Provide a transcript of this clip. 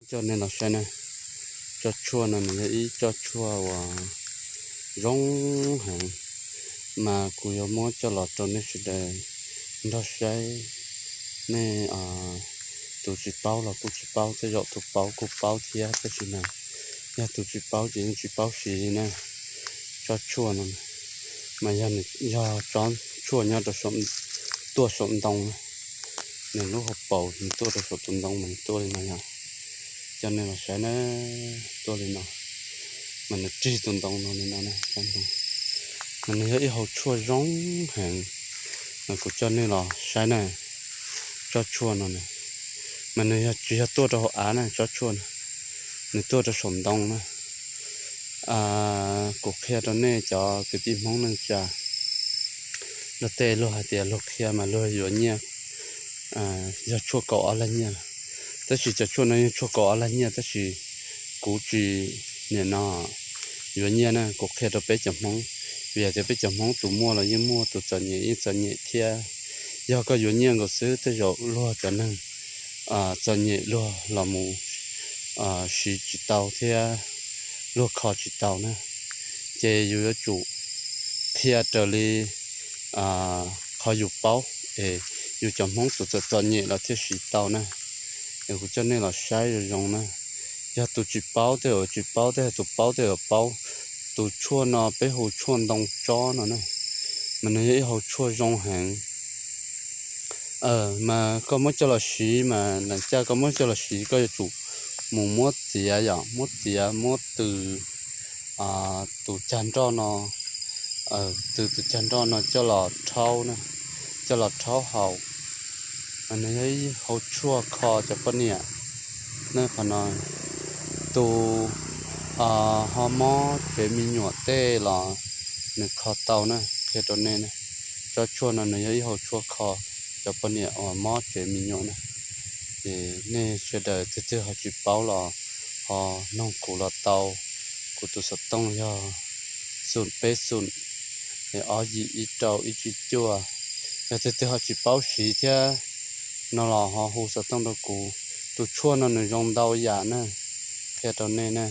Coj nej los saib na, tsob tshuaj no nws yog ib tsob tshuaj uas zoo heev, mas kuv yuav muab coj los rau nej sawv daws nrog saib. Nej tus tsis paub los kuj tsis paub, tej zaum tus paub kuj paub thiab, tab sis mas yog tus tsis paub ces yeej tsis paub siv li na. Tsob tshuaj no mas yog, yog tsob tshuaj nyob rau, tuaj saum ntoo na. Nws lub hauv paus nws tuaj rau saum tus ntoo mas nws tuaj li no yog. Coj nej los saib na, tuaj li no, mas nws rig tus ntoo no li no na, tsob ntoo. Mas nws yog ib hau tshuaj zoo heev, mas kuv coj nej los saib na. Tsob tshuaj no na, mas nws yog tsis yog tuaj rau hauv av na, tsob tshuaj no nws tuaj rau saum ntoo na. Kuv qhia rau nej cov kwv tij Hmoob neej tsa, luag tej luag hais tias luag qhia mas luag yuav nyiaj, yog tshuaj kaum ob lag nyiaj. Tab sis cov tshuaj no yog tshuaj kaum ob lag nyiaj, tab sis kuv tsis, nim no yuav nyiaj na, kuv qhia rau peb cov Hmoob, vim hais tias peb cov Hmoob tus muaj los yeej muaj, tus txom nyem yeej txom nyem thiab. Yog koj yuav nyiaj nkaus xwb tej zaum luag cov neeg txom nyem luag los mus siv tsis tau thiab luag kho tsis tau na. Ces yus yuav tsum qhia raws li qhov yus paub es yus cov Hmoob tus txom txom nyem los thiaj siv tau na. Es kuv coj nej los saib zoo zoo na. Yog tus tsis paub tej zaum tsis paub, tej zaum tus paub tej zaum paub. Tus tshuaj no peb hu tshuaj ntoo tsob no na, mas nws yog ib hau tshuaj zoo heev. Mas koj muab coj los siv mas, lam caj koj muab coj los siv koj yuav tsum mus muab txiav yom, muab txiav muab tws tus cag nroj no, tws tus cag nroj no coj los rhaub na, coj los rhaub haus. Nws yog ib hau tshuaj kho cov poj niam na, qhov no. Tus ho mob tsev me nyuam tej los nws kho tau na, qhia rau nej na. Tsob tshuaj no nws yog ib hau tshuaj kho cov poj niam uas mob tsev me nyuam na. Ces nej sawv daws twg twg ho tsis paub los ho noog kuv los tau. Kuv tus xov tooj yog xoom peb xoom, ob yim ib rau ib tsib cuaj. Yog twg twg ho tsis paub siv thiab no los ho hu xov tooj rau kuv. Tus tshuaj no nws zoo ntau yam na, qhia rau nej na.